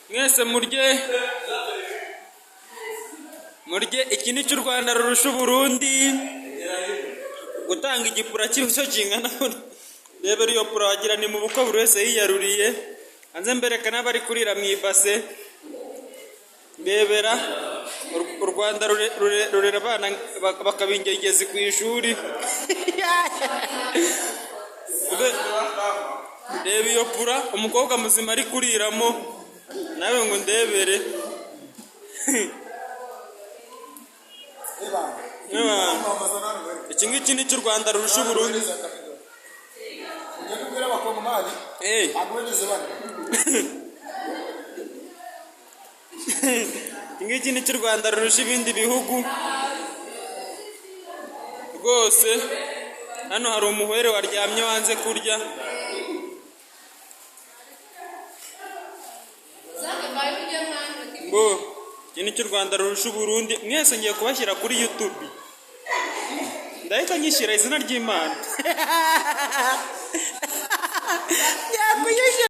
Mwese murye, murye. Iki ni cyo u Rwanda rurusha Uburundi. Gutanga igipura cy'icyo kingana gutya. Rebera iyo pura, wagira ni mu bukwe, buri wese yiyaruriye. Hanze mbereka n'abari kurira mu ibase. Ndebera u Rwanda rurera abana bakaba ingegezi ku ishuri. Reba iyo pura umukobwa muzima ari kuriramo, nawe ngo ndebere. Iki ngiki ni cyo u Rwanda rurusha Uburundi. Ugenda ubwira Abakongomani ntabwo bigeze bane. Iki ngiki ni cyo u Rwanda rurusha ibindi bihugu rwose. Hano hari umuhwere waryamye wanze kurya. Ngo iki ni cyo u Rwanda rurusha Uburundi. Mwese ngiye kubashyira kuri YouTube, ndahita nyishyira izina ry'Imana. Ngiye kuyishyira.